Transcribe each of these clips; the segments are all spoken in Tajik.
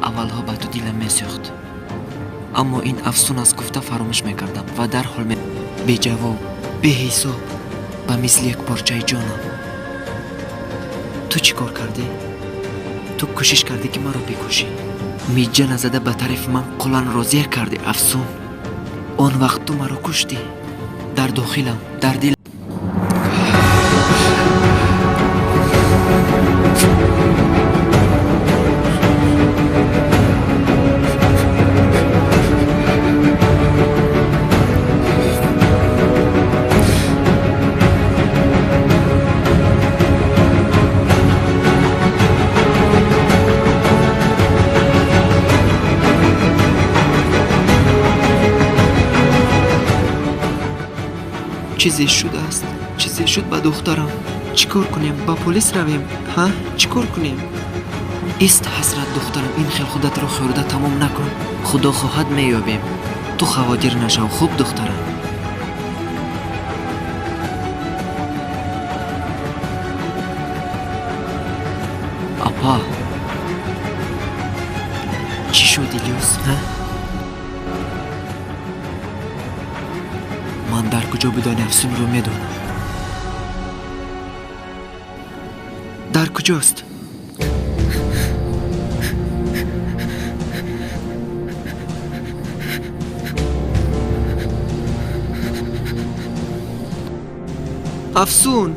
Аввалҳо ба ту дилам месӯхт, аммо ин афсун аст гуфта фаромӯш мекардам ва дарҳол беҷавоб, беҳисоб, ба мисли як порчаи ҷонам. Ту чӣ кор кардӣ? Ту кӯшиш кардӣ, ки маро бикушӣ. Миҷҷа назада ба тарафи ман қуланро зер кардӣ, Афсун. Он вақт ту маро куштӣ. Дар дохилам, дар дил. Чизе шудааст, чизе шуд ба духтарам. Чӣ кор кунем? Ба полис равем? Ҳа, чӣ кор кунем? Ист, Ҳасрат, духтарам, ин хел худатро хӯрда тамом накун. Худо хоҳад, меёбем. Ту хавотир нашав, хуб, духтарам? Апа, чӣ шуд, Илёс? Ҳа, ман дар куҷо будани Афсунро медонам. Дар куҷост? Афсун,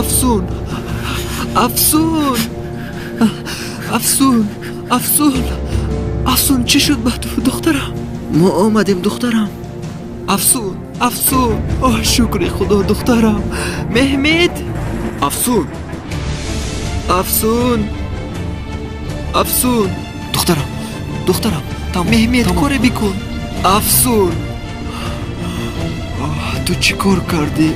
Афсун, Афсун, Афсун, Афсун, Афсун, чӣ шуд ба ту, духтарам? Мо омадем, духтарам. Афсун, Афсун, оҳ, шукри Худо, духтарам. Меҳмед, Афсун, Афсун, Афсун, духтарам, духтарам. Меҳмед, коре бикун. Афсун, ту чӣ кор кардӣ?